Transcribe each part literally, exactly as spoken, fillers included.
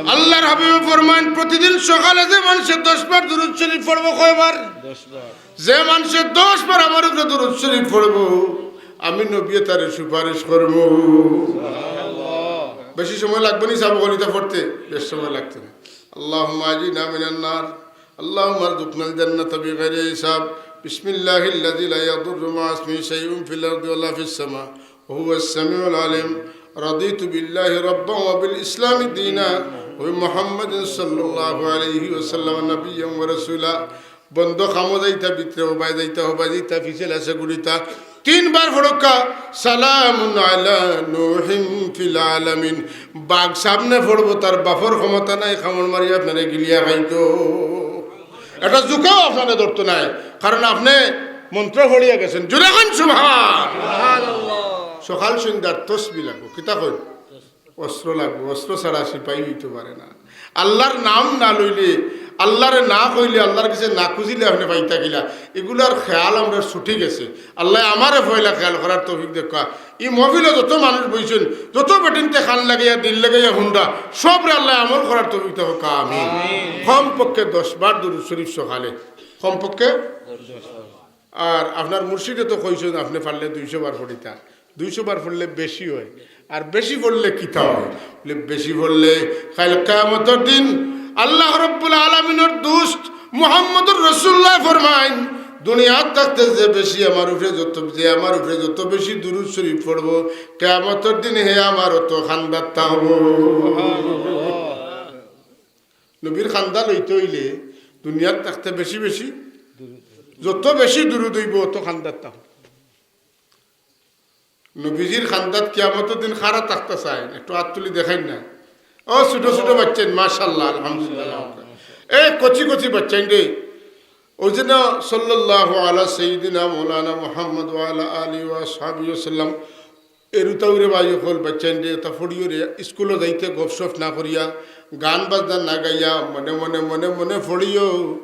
আল্লাহর হাবিবে ফরমাইন, প্রতিদিন সকালে যে মানষে দশ বার দুরূদ শরীফ পড়বো, কয়বার? দশ বার। যে মানষে দশ বার আমার উপরে দুরূদ শরীফ পড়বো, আমি নবীয়ে তারে সুপারিশ করমু। সুবহানাল্লাহ। বেশি সময় লাগবো নি সাব কলিতা পড়তে? বেশ সময় লাগতো না। اللهم أجرنا من النار، اللهم ارزقنا الجنة بغير حساب. بسم الله الذي لا يضر مع اسمه شيء في الأرض ولا في السماء وهو السميع العليم. رضيت بالله ربا وبالإسلام دينا وبمحمد صلى الله عليه وسلم نبيا ورسولا. বন্দো খামো যাইতা ভিতরে, হবায় যাইতা, হবায় যাইতা, পিছে লাসে ঘুরিতা। তিনবার পড়উক্কা, سلام على نوح في العالمين. বাঘ সামনে পড়বো, তার বাপর ক্ষমতা নাই কামড় মারি আপনারে গিলিয়া খাইতো। এটা জুকাও আপনারে ধরতো নায়, কারণ আপনে মন্ত্র পড়িয়া গেছেন। জোরে কইন সুবহান। সুবহানাল্লাহ। সকাল সন্ধ্যার তসবি লাগবো, কিতা কইন? অস্ত্র লাগবো, অস্ত্র ছাড়া সিপাহী অইতো পারে না। আল্লাহর নাম না লইলে, আল্লাহরে না কইলে, আল্লাহর গেছে না খুজিলে আপনে পাইতা কিলা? ইগুলার খেয়াল আমরার ছুটি গেছে। আল্লায় আমারে পয়লা খেয়াল করার তৌফিক দেউক্কা। ই মহফিলো যত মানুষ বইছইন, যত বেটিন্তে কান লাগাইয়া, দিল লাগাইয়া হুনরা, সবরে আল্লায় আমল করার তৌফিক দেউক্কা। আমিন। আমিন। কমপক্ষে দশ বার দুরূদ শরীফ সকালে, কমপক্ষে। আর আপনার মুর্শিদে তো কইছইন, আপনে পারলে দুইশো বার পড়িতা। দুইশো বার পড়লে বেশি অয়, আর বেশি পড়লে কিতা অয়? বলে, বেশি পড়লে কাইল কিয়ামতর দিন আল্লাহ রাব্বুল আলামিনর দুস্ত মুহাম্মদুর রাসূলুল্লায় ফরমাইন, দুনিয়াত থাকতে যে বেশি আমার উপরে যত, যে আমার উপরে যত বেশি দুরূদ শরীফ পড়বো, কিয়ামতর দিন হে আমার অত কান্দাত থাকবো। নবীর কান্দা লইতে অইলে দুনিয়াত থাকতে বেশি বেশি, যত বেশি দুরূদ অইবো, অত কান্দাত থাকবো। নবীজির কান্দাত কিয়ামতর দিন কারা থাকতা চাইন? একটু আত তুলি দেখাইন না। ও ছোট ছোট বাচ্চাইন, মাশাআল্লাহ, আলহামদুলিল্লাহ। এ কচি কচি বাচ্চাইন রে। ওই জন্য সাল্লাল্লাহু আলা সাইয়্যিদিনা মাওলানা মুহাম্মদ ওয়া আলা আলিহি ওয়া সাহবিহি ওয়া সাল্লাম। এরুতাউরে ভাই অকল, বাচ্চাইন রে, তা পড়িও রে, স্কুলো যাইতে গপসপ না করিয়া, গান বাজনা না গাইয়া, মনে মনে, মনে মনে পড়িও।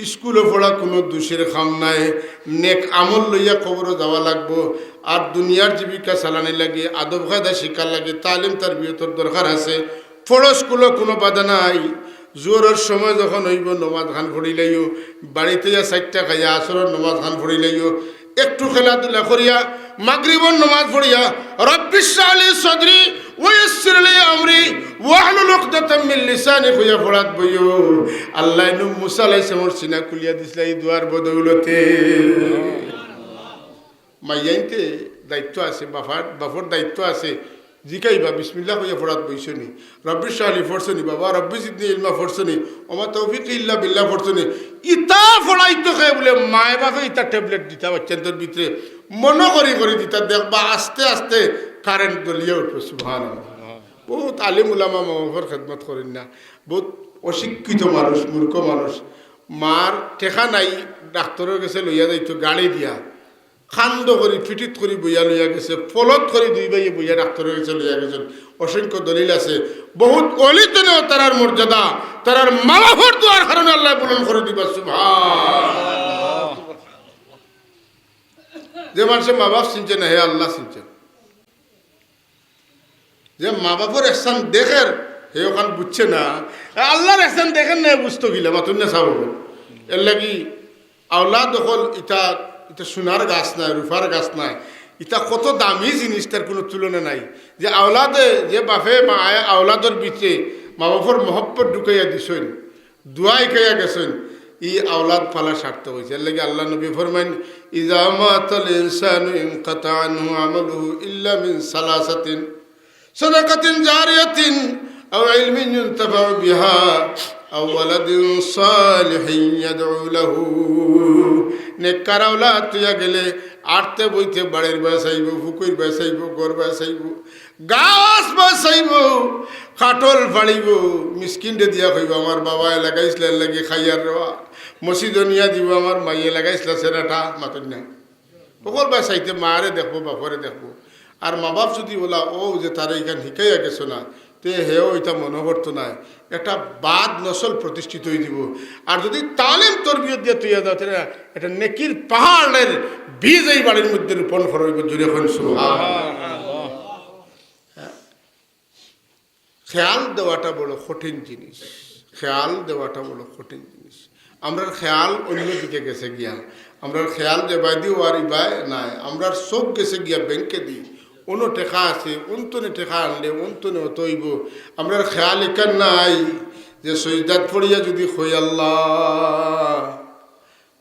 স্কুলো পড়া কুনু দুষের কাম নায়, নেক আমল লইয়া কবরো যাওয়া লাগবো। আর দুনিয়ার জীবিকা চালানি লাগি, আদব কায়দা শিক্ষার লাগি, তালিম তারবিয়তর দরকার আছে। পড়ো, স্কুলো কুনু বাধা নাই। জোহরর সময় যখন অইবো, নমাজ খান পড়িলাইও, বাড়িত আইয়া চাইরটা খাইয়া আসরর নমাজ খান পড়িলাইও, একটু খেলাধুলা করিয়া, মাগরিবর নমাজ পড়িয়া, রব্বি ইশরাহ লি সাদরি ওয়া ইয়াসসির লি আমরি ওয়াহলুল উকদাতাম মিন লিসানি কইয়া পড়াত বইও। আল্লায় নু মুসা আলাইহিস সালামর সিনা খুলিয়া দিছলা ই দোয়ার বদৌলতে। মাইয়াইন্তে দায়িত্ব আছে, বাফর, বাফর দায়িত্ব আছে। জিকাইবা, বিসমিল্লাহ কইয়া পড়াত বইছো নি? রব্বি ইশরাহ লি পড়ছো নি বাবা? রব্বি জিদনি ইলমা পড়ছো নি? ওমা তৌফিকি ইল্লা বিল্লাহ পড়ছো নি? ইতা পড়াইতো কে বুলে মায় বাফে ইতা ট্যাবলেট দিতা বাচ্চাইন্তর ভিতরে, মনো করি করি দিতা, দেখবা আস্তে আস্তে কারেন্ট জ্বলিয়া উঠবো। সুবহানাল্লাহ। বউত আলিম উলামা মা বাফর খেদমত করইন না, বউত অশিক্ষিত মানুষ, মূর্খ মানুষ, মার টেকা নাই, ডাক্তরর গেছে লইয়া যাইতো গাড়ি দিয়া, কান্দো করি, ফিটিত করি বইয়া লইয়া গেছে, ফলত করি দুই ভাইয়ে বইয়া ডাক্তরর গেছে লইয়া গেছইন। অসংখ্য দলিল আছে। বউত অলি তনেও তারার মর্যাদা, তারার মা বাফর দোয়ার কারণে আল্লায় বুলন্দ করি দিবা। সুবহান। যে মানষে মা বাফ চিনছে না, হে আল্লাহ চিনছে। যে মা বাফর এহসান দেখের, হে অখান বুঝছে না। আল্লাহর এহসান দেখের না, হে বুঝতো কিলা, মাতুন না সাব। এরলাগি আওলাদ অকল ইতা, ইতা সোনার গাছ নায়, রূপার গাছ নায়, ইতা কত দামি জিনিস, তার কুনু তুলনা নাই। যে আওলাদে, যে বাফে মায়ে আওলাদর ভিতরে মা বাফর মহব্বত ঢুকাইয়া দিছইন, দোয়া হিকাইয়া গেছইন, ই আওলাদ পালা সার্থক অইছে। এরলাগি আল্লাহর নবী ফরমাইন, "ইযা মাতাল ইনসানু ইনকাতা আনহু আমালুহু ইল্লা মিন সালাসাতিন, সাদাকাতিন জারিয়াতিন, আও ইলমিন ইউনতাফাউ বিহা, আও ওয়ালাদিন সালিহিন ইয়াদউ লাহু।" নেককার আওলাদ থইয়া গেলে আটতে বইতে বাড়ির বায় চাইবো, পুকুর বায় চাইবো, ঘর বায় চাইবো, গাছ বায় চাইবো, কাঠল ফাড়িবো, মিসকিনরে দিয়া কইবো, "আমার বাবায় লাগাইছলা, এরলাগি খাইয়ার রেওয়া।" মসজিদো নিয়া দিবো, "আমার মাইয়ে লাগাইছলা সেরাটা", মাতুন না। হকল বায় চাইতে মারে দেখবো, বাফরে দেখবো। আর মা বাফ যুদি অলা অউ যে তারে ইখান হিকাইয়া গেছো না, তে হেও ইতা মনো করতো নায়। একটা বাদ নসল প্রতিষ্ঠিত অই দিবো। আর যুদি তালিম তরবিয়ত দিয়া থইয়া যাও, তে একটা নেকির পাহাড়ের বীজ এই বাড়ির মধ্যে রোপণ করা অইবো। জোরে কইন সুবহানাল্লাহ। খেয়াল দেওয়াটা বড় কঠিন জিনিস, খেয়াল দেওয়াটা বড় কঠিন জিনিস। আমরার খেয়াল অন্যদিকে গেছে গিয়া, আমরার খেয়াল যে বায়দি ওয়ার ইবায় নাই, আমরার চোখ গেছে গিয়া ব্যাংকে দি, অনো টেকা আছে, অন্তনে টেকা আনলে অন্তনে অত অইব। আমরার খেয়াল ইখান নাই যে সইজদাত পড়িয়া যদি কই, "আল্লাহ,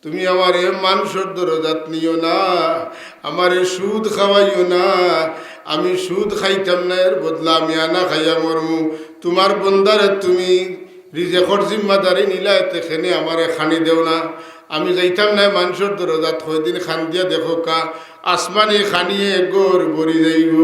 তুমি আমারে মানষর দরজাত নিও না, আমারে সুদ খাওয়াইও না, আমি সুদ খাইতাম না, এর বদলা আমি আনা খাইয়া মরমু। তুমার বন্দারে তুমি রিজেকর জিম্মাদারি নিলায়, তে কেনে আমারে খানি দেও না। আমি যাইতাম না মানষর দরজাত।" কয়দিন কান্দিয়া দেখউক্কা, আসমানি খানিয়ে ঘর ভরি যাইব।